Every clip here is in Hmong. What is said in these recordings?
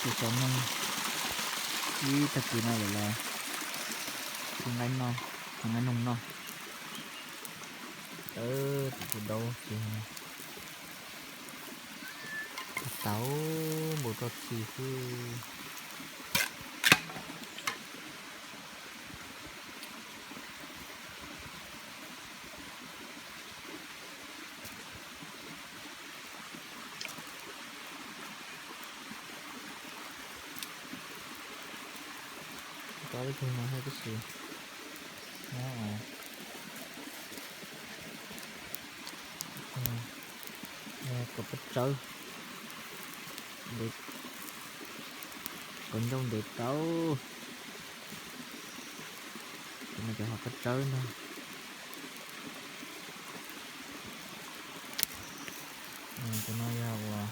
Tus xov noog ib tag kis no lawm los tus nqaij no, tus nqaij noog no. Tus daub ces tau npaum roj txi xwb. Tau ib tug no thiab tab sis yog kaum peb tsawb, kaum ncauj ntev tau. Tus no cov ho peb tsawb ntag. Tus no yog uas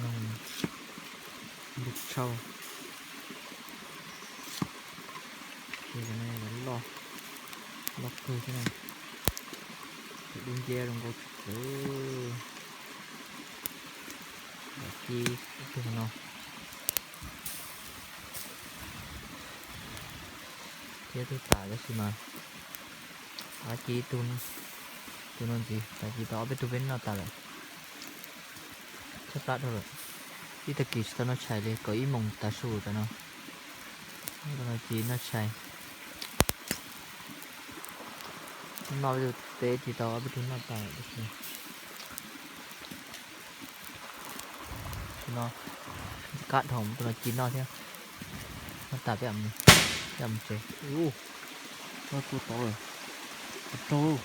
noog nplig tshauj. Ces tus no loj, loj kawg thiab na. Tus dub nciab zoo nkauj tshaj plaws. Ci ib tug no thiab tus tas tab sis mas ci ib tug, tus no ntxiv tas ci tau ob peb tug peb noj tas lawm. Txhob tab dhau lawm. Ib tag kis tsis tau noj tshais li, kaum ib moos tav su tam no. Tus no ci noj tshais. Noj peb tug peb ci tau ob peb tug noj tas lawm tab sis no kab dhau, tus no ci noj thiab. Noj tas peb, peb mus tsev. Ua, tua tod lawm. Puas raug?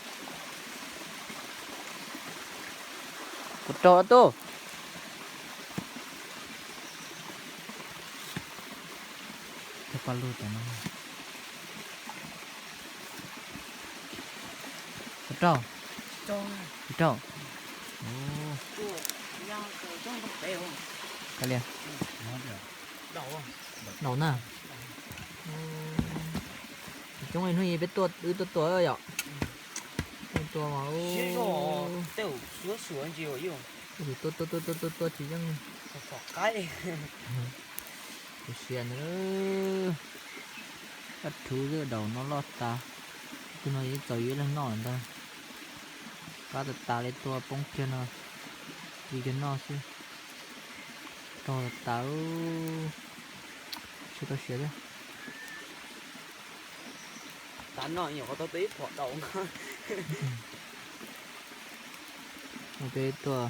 Puas raug tuj? Cov paj lug tam no. Puas raug? Puas raug? Kav liam. Daum na. Tsis coob li hnub ib peb tuaj, wb tuaj tua yom. Tuaj tua mas ua, tua tua tua tua tua tsis yeej. Kuv siab ntag. Kab rhuv xwb daum no loj tas. Tus no yeej txaus yus ib leeg noj ntag. Qab tas tas li tua poob kiag no, ci kiag noj xwb. Raug tas tas, siab tau siav thiab. Tav no nyuam qhuav tau tua ib phuam daum. Peb tuaj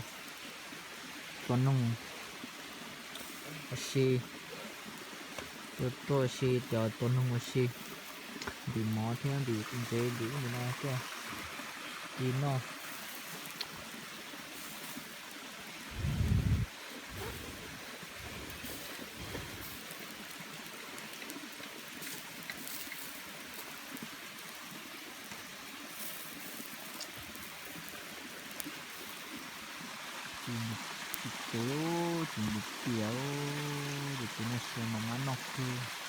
tua noog ua si, tuaj ua si cov tua noog ua si, ntim mov thiab ntim ntsev ntim ub ntim no tuaj ci noj. Tsis ntim, tsis ntim tias, tus no siav mas mab noj kawg.